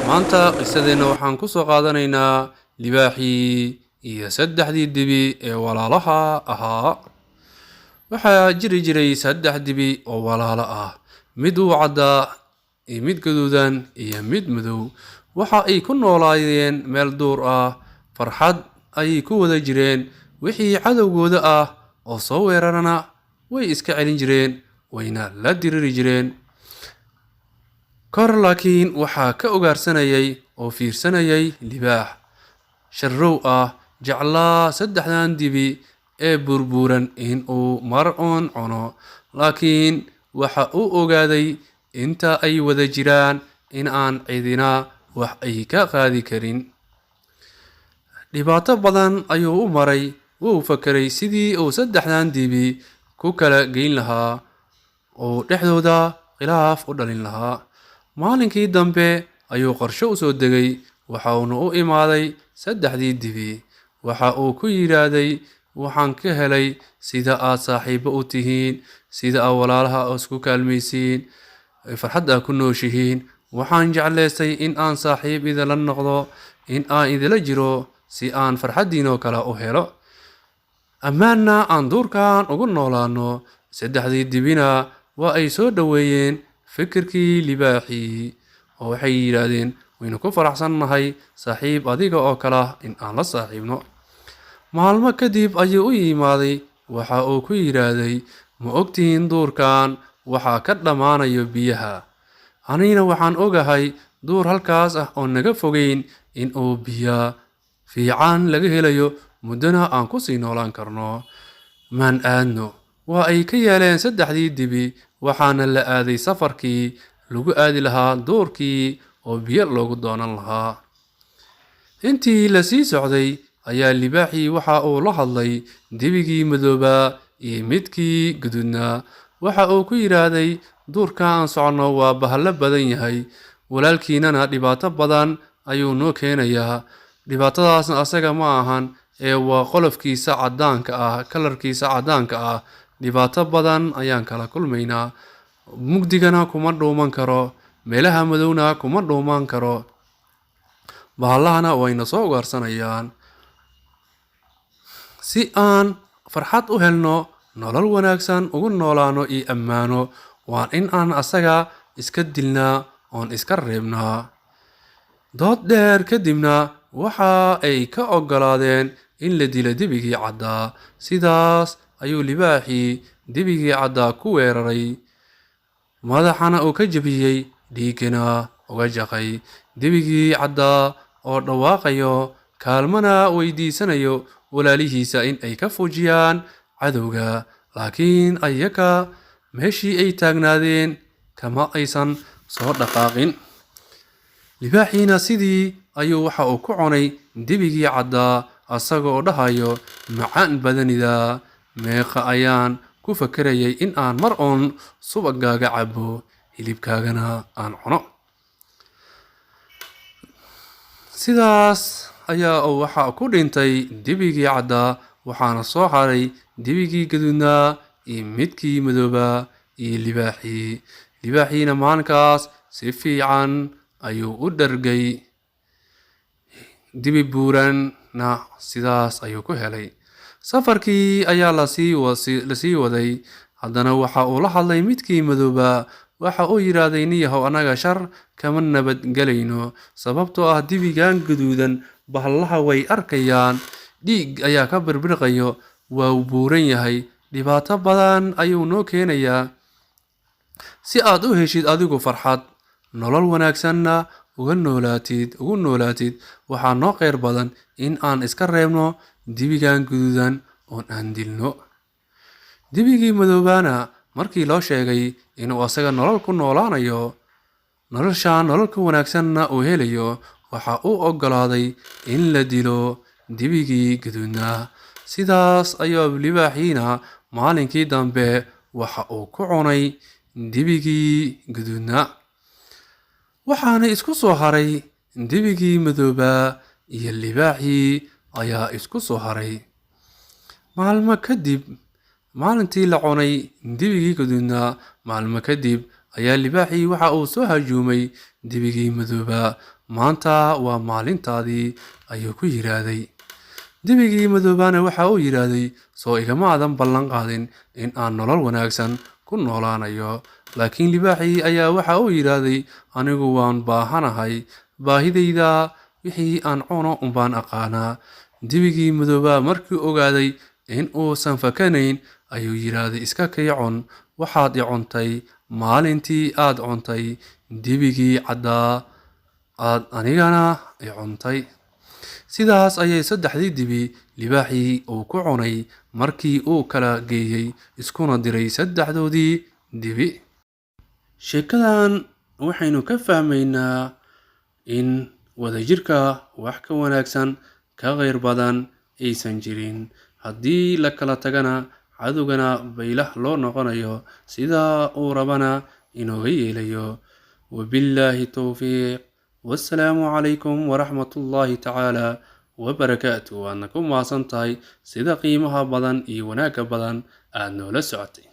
Maanta qisadeenna waxaan ku soo qaadanaynaa libaaxii iyo saddexdii dibi ee walaalaha ahaa. Waxaa jiri jiray saddex dibi oo walaalo ah, mid uu caddaa iyo mid gaduudan iyo mid madow. Waxa ay ku noolaayeen meel duur ah, farxad ayay ku wada jireen. Wixii cadowgooda ah oo soo weerarana way iska celin jireen, wayna la diriri jireen. Kor laakiin waxaa ka ugaarsanayay oo fiirsanayay libaax sharrow ah, jeclaa saddexdan dibi ee burburan in uu mar uun cuno. Laakiin waxa uu ogaaday inta ay wada jiraan in aan cidina wax ay ka qaadi karin. Dhibaato badan ayuu u maray. Wuu fakeray sidii uu saddexdan dibi ku kala geyn lahaa oo dhexdooda khilaaf u dhalin lahaa. Maalinkii dambe ayuu qorshe u soo degay. Waxa uuna u imaaday saddexdii dibi. Waxa uu ku yidhaahday: "Waxaan ka helay sida aad saaxiibo u tihiin, sida aad walaalaha isku kaalmaysiin, farxad aad ku nooshihiin. Waxaan jeclaystay in aan saaxiib idinla noqdo, in aan idinla jiro, si aan farxaddiinoo kale u helo, ammaanna aan duurkan ugu noolaano." Saddexdii dibina waa ay soo dhoweeyeen fikirkii libaaxii oo waxay yidhaahdeen: "Waynu ku faraxsannahay saaxiib adiga oo kale ah in aan la saaxiibno." Maalmo kadib ayuu u yimaaday. Waxa uu ku yidhaahday: "Ma ogtihiin duurkan waxaa ka dhammaanayo biyaha? Anigana waxaan ogahay duur halkaas ah oo naga fogeyn in uu biyo fiican laga helayo, muddona aan ku sii noolaan karno. Maan aadno?" Waa ay ka yeeleen saddexdii dibi, waxaana la aaday safarkii lagu aadi lahaa duurkii oo biyo loogu doonan lahaa. Intii la sii socday ayaa libaaxii waxa uu la hadlay dibigii madoobaa iyo midkii guduudnaa. Waxa uu ku yidhaahday: "Duurka aan soconno waa bahallo badan yahay, walaalkiinana dhibaato badan ayuu noo keenayaa. Dhibaatadaasna asaga ma ahan ee waa qolofkiisa caddaanka ah, kalarkiisa caddaanka ah. Dhibaato badan ayaan kala kulmaynaa. Mugdigana kuma dhuuman karo, meelaha madowna kuma dhuuman karo, bahallahana wayna soo ugaarsanayaan. Si aan farxad u helno, nolol wanaagsan ugu noolaano iyo ammaano, waa in aan asaga iska dilnaa oon iska reebnaa." Dood dheer kadibna waxa ay ka oggolaadeen in la dilo dibigii caddaa. Sidaas ayuu libaaxii dibigii caddaa ku weeraray, madaxana uu ka jebiyey, dhiiggana uga jaqay. Dibigii caddaa oo dhawaaqayo, kaalmana weydiisanayo walaalihiisa in ay ka fujiyaan cadowga, laakiin ayaga meeshii ay taagnaadeen kama aysan soo dhaqaaqin. Libaaxiina sidii ayuu waxa uu ku cunay dibigii caddaa, asagoo dhahayo: "Macaan badanida, meeqa ayaan ku fakerayay in aan mar uun subagaaga cabo, hilibkaagana aan cuno." Sidaas ayaa uu waxa ku dhintay dibigii caddaa, waxaana soo haray dibigii gaduudnaa iyo midkii madoobaa iyo libaaxii. Libaaxiina maalinkaas si fiican ayuu u dhargay, dibi buuranna sidaas ayuu ku helay. Safarkii ayaa lasii waday. Haddana waxa uu la hadlay midkii madoobaa. Waxa uu yidhaahday: "Niyahow, annaga shar kama nabadgelayno, sababtoo ah dibigan gaduudan bahallaha way arkayaan, dhiig ayaa ka birbirqayo, waa uu buuran yahay, dhibaato badan ayuu noo keenayaa. Si aad u heshid adigu farxad, nolol wanaagsanna uga noolaatid ugu noolaatid, waxaa noo kheyr badan in aan iska reebno dibigan guduudan oon aan dilno." Dibigii madoobaana markii loo sheegay inuu asaga nolol ku noolaanayo, noloshaan nolol ka wanaagsanna uu helayo, waxa uu oggolaaday in la dilo dibigii gaduudnaa. Sidaas ayuu libaaxiina maalinkii dambe waxa uu ku cunay dibigii gaduudnaa. Waxaana isku soo haray dibigii madoobaa iyo libaaxii ayaa isku soo haray. Maalmo kadib, maalintii la cunay dibigii gaduudnaa, maalmo kadib ayaa libaaxii waxa uu soo hajuumay dibigii madoobaa. Maanta waa maalintaadii, ayuu ku yiraahday. Dibigii madoobaana waxa uu yiraahday, soo igama aadan ballan qaadin in aan nolol wanaagsan ku noolaanayo? Laakiin libaaxii ayaa waxa uu yiraahday, anigu waan baahanahay, baahidayda wixii aan cuno unbaan aqaanaa. Dibigii madoobaa markii ogaaday in uusan fakanayn ayuu yiraahday, iska kay cun, waxaad i cuntay maalintii aad cuntay dibigii caddaa aad anigana i cuntay. Sidaas ayay saddexdii dibi libaaxii uu ku cunay markii uu kala geeyey iskuna diray saddexdoodii dibi. Sheekadan waxaynu ka fahmaynaa in wadajirka wax ka wanaagsan, ka kheyr badan aysan jirin. Haddii la kala tagana cadowgana baylah loo noqonayo, sidaa uu rabana inooga yeelayo. Wabillaahi towfiiq, wassalaamu calaykum waraxmatullaahi tacaala wabarakaatu. Waadna ku mahadsan tahay sida qiimaha badan iyo wanaagga badan aad noola socotay.